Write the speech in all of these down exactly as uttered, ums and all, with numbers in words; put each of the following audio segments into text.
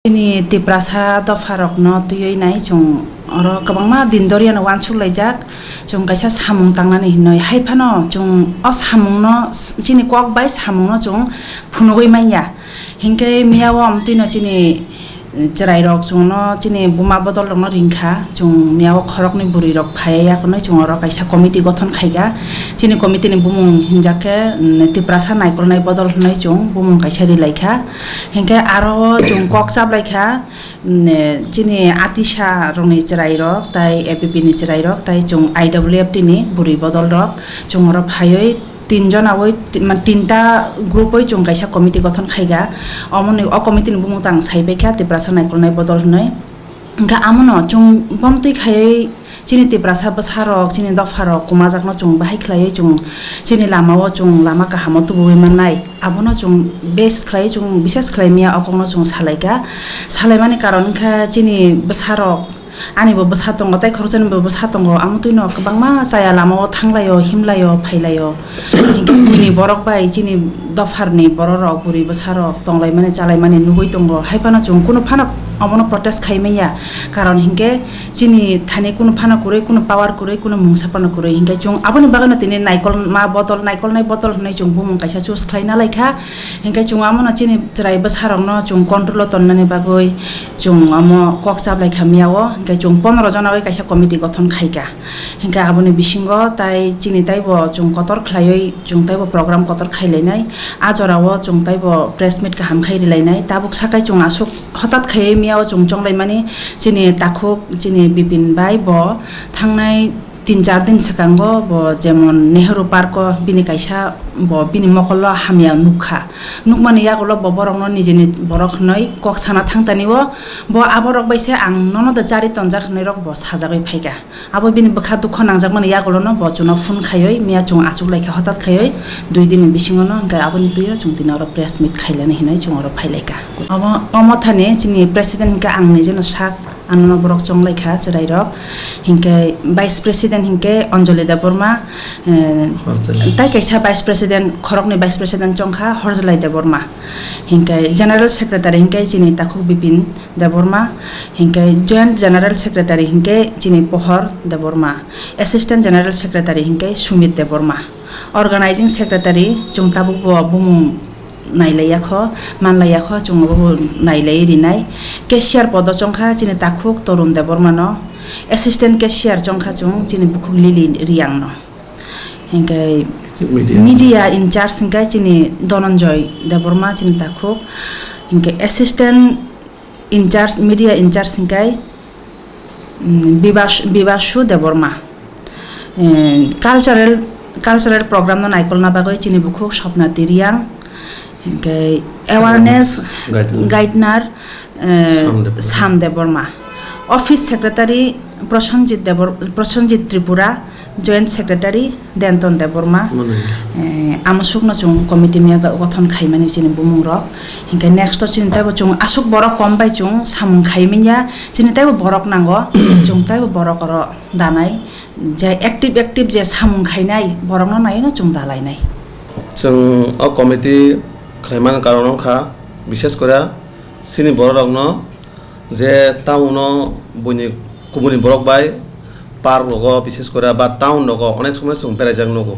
Chini Tiprasa dopharokno twiwi nai chwng oro kwbangma din doriano uansuk laijak, chwng kaisa samung tangnani hinwi. Hai phano chwng o samungno, chini kok bai samungno chwng phunugwi manya. Hinkhe miyao amtwino chini chwrairok chwngno chini buma bodolrokno ringkha, chwng miyao khoroknwi bwrwirok phaiya yakarnwi chwng oro kaisa committee gothon khaikha. Chini committee ni bumung hinjak khe, mm, Tiprasa naikolnai bodol hwnwi chwng bumung kaisa rilaikha. Hinkhe aro o chwng kok chaplaikha, mm, chini Atisa rokni chwrairok, tai A P P ni chwrairok, tai chwng I W F T ni bwrwi bodolrok chwng oro phaiwi tinjon aboi ti-, ma-, tinta group oi chwng kaisa committee gothon khaikha. Omoni o committee ni bumung tang saibaikha Tiprasa naikolnai bodol hwnwi. Hinkhe amono chwng bomtwi khaiwi chini Tiprasa bwsarok, chini dopharok kwmajakno chwng bahai khlaiwi chwng chini lamao chwng lama kahamo tubuwi mannai. Abono chwng base khlaiwi chwng bises khlai miya okokno chwng salaikha. Salaimani karon wngkha chini bwsarok, ani bo bwsa tongo, tai khoroksa ni bo bwsa tongo, amotwino kwbangma chaya lamao thanglaio, himlaio, phailaio. Hinkhe buini borok bai chini dopharni bororok, bwrwi bwsarok tonglaimani, chalaimani nugwi tongo. Hai phano chwng kunu phano omono protest khai manya, karon hinkhe chini thani kunu phano kwrwi, kunu power kwrwi, kunu mungsa phano kwrwi. Hinkhe chwng aboni bagwino tini naikol ma botol, naikolnai botol hwnwi chwng bumung kaisa choose khlai nalaikha. Hinkhe chwng amono chini chwrai bwsarokno chwng control o tonnani bagwi chwng omo kok chaplaikha miyao. Hinkhe chwng pondro jona bai kaisa committee gothon khaikha. Hinkhe aboni bisingo tai chini taibo chwng kotor khlaiwi chwng taibo program kotor khailainai. A jorao chwng taibo press meet kaham khai rilainai. Tabuk sakai chwng aswk hotat khaiwi miyao chwng chonglaimani chini takhuk chini Bipin bai bo thangnai tin char din swkango bo jemon Nehru Park o bini kaisa bo bini mokolo hamya nukha. Nukmani yagulo bo borokno nijini borok hwnwi kok sana thangtani o bo aborok bai se ang nono da chari tonjak hwnwi rok bo sajagwi phaikha. Abo bini bwkha dukho nangjakmani yagulono bo chwngno phone khaiwi miya chwng achuk laikha hotat khaiwi dui din ni bisingo no hinkhe aboni twi o chwng tini oro press meet khailani hinwi chwng oro phailaikha. Omo, omo thani chini president hinkhe ang nijeno sak. Anono borok chonglaikha chwrairok, hinkhe vice president hinkhe Anjali Debbarma, eh, Horjalai. Tai kaisa vice president, khoroknwi vice president chongkha Horjalai Debbarma, hinkhe general secretary hinkhe chini takhuk Bipin Debbarma, hinkhe joint general secretary hinkhe chini Pohor Debbarma, assistant general secretary hinkhe Sumit Debbarma, organizing secretary chwng tabukbo bumung nailaiyakho, manlaiyakho, chwng obo nailaiwi rinai. Cashier podo chongkha chini takhuk Torun Debbarmano, assistant cashier chongkha chwng chini bukhuk Lily Riangno. Hinkhe media. Media in charge hinkhe chini Dhananjay Debbarma chini takhuk. Hinkhe assistant in charge, media in charge hinkhe, mm, Bibas-, Bibashu Debbarma. Eh, cultural, cultural program no naikolna bagwi chini bukhuk Swapna Tiriang, hinkhe awareness guidelines. Guidener, eh, Sam Debbarma. Sam Debbarma. Office secretary Prosenjit Debor-, Prosenjit Tripura, joint secretary Denton Debbarma. Mano. Eh, amosukno chwng committee miya ga-, gothon khaimani chini bumungrok. Hinkhe next o chini teibo chwng aswk borok kom bai chwng samung khaimanya, chini teibo borok nango, chwng teibo borok oro danai, je active active je samung khainai, borokno naiwi no chwng dalainai. Chwng o committee khlaimani karon wngkha, bishes kore chini bororokno je town o buini kubuni borok bai park rogo, bishes kore ba town rogo onek somoi chwng beraijak nugo.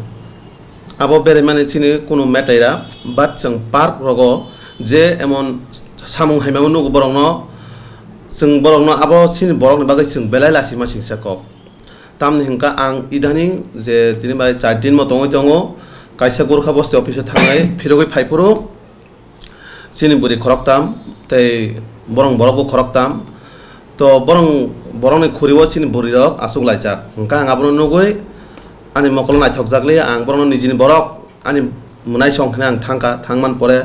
Abo beraimani chini kunu matter ya, but chwng park rogo je emon samung haimamo nugo borokno, chwng borokno abo chini borokni bagwi chwng belai lachima singsa kok. Tamni hwnkha ang idaning je tini bai char din mo tongwi tongo, kaisa Gorkha Bosti office o thangnai phirogwi phaiphuru. Chini bwrwi khoroktham tei borong borokbo khoroktham. To borong, borongni khuribo chini bwrwirok aswk laijak. Hwnkha ang abono nugwi ani mokolo naithokjakli, ang borokno nijini borok ani mwnaisong hwnwi ang thangkha. Thangman pore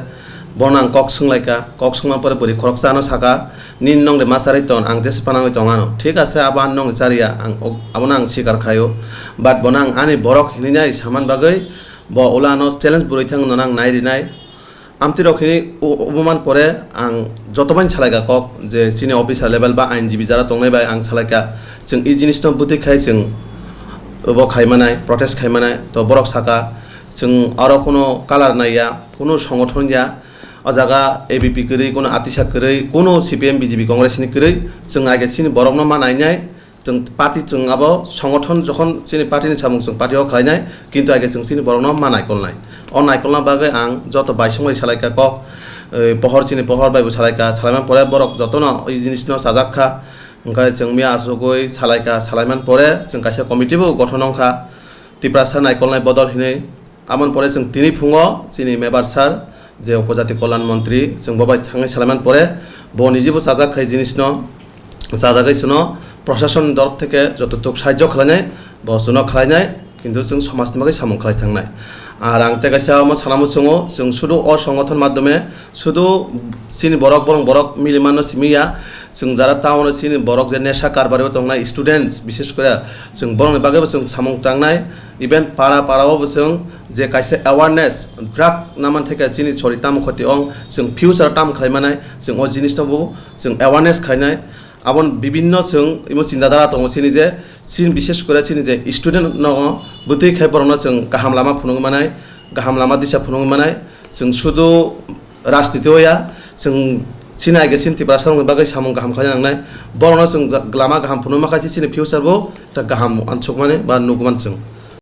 bono ang kok swnglaikha. Kok swngman pore bwrwi khoroksa ano saka, "Nini nongde ma charwi ton, ang jesa panangwi tong ano." Thik ase, abo ani nongni chariya, ang o-, abono ang sikar khaio. But bono ang ani borok hinwi nai saman bagwi bo ulo ano challenge bwrwi thangno nang nai rinai. Amtwirok hini u-, ubuman pore ang joto bai salaikha kok je chini officer level ba ainjibi jara tongnai bai ang salaikha, chwng e jinisno bwtwi khai chwng obo khai manai, protest khai manai. To borok saka, chwng oro kuno color nai ya, kuno songothon ya, O jaga A B P kwrwi, kuno atisa kwrwi, kuno C P M, B J P, Congress ni kwrwi, chwng aige chini borokno ma nainai, chwng party, chwng abo songothon jokhon chini party ni samung chwng party o khlainai, kintu aige chwng chini borokno ma naikolnai. O naikolna bagwi ang joto baisongbai salaikha kok, eh, pohor chini pohor bai bo salaikha, salaiman pore borok jotono i jinisno chajak kha, hwnkhe chwng miya achugwi salaikha, salaiman pore chwng kaisa committee bo gothon wngkha, Tiprasa naikolnai bodol hinwi. Aboni pore chwng tini phungo chini mebar sir je Upojati Kolyan Montri, chwng bo bai thangwi salaiman pore bo nijibo chajak khai jinisno, chajagwi chwngno proshasonni dorop theke jototuk sahajyo khlainai, bo chwngno khlainai, kintu chwng somajni bagwi samung khlai thangnai. Ar ang tei kaisa omo sana muchungo, chwng sudu o songothon madhyome sudu chini borok, borok, borok mili manno simi ya, chwng jara town o chini borok je nesha karbari o tongnai students, bishes kore chwng borokni bagwi bo chwng samung tangnai. Even para para o bo chwng je kaisa awareness, drug naman theke chini sori tamo khoti ong, chwng future o tamo khlai manai, chwng o jinis no bo chwng awareness khainai. Aboni bibinno chwng imo chinta dhara tongo chini je, chini bishes kore chini je student no bwtwi khai borokno chwng kaham lama phunugwi manai, kaham lama disa phunugwi manai. Chwng sudu rajniti o ya, chwng chini aige chini Tiprasa rokni bagwi samung kaham khlai nangnai. Borokno chwng ja-, lama kaham phunugwi mankha, chini future bo ta kaham ansukmani ba nukman chwng.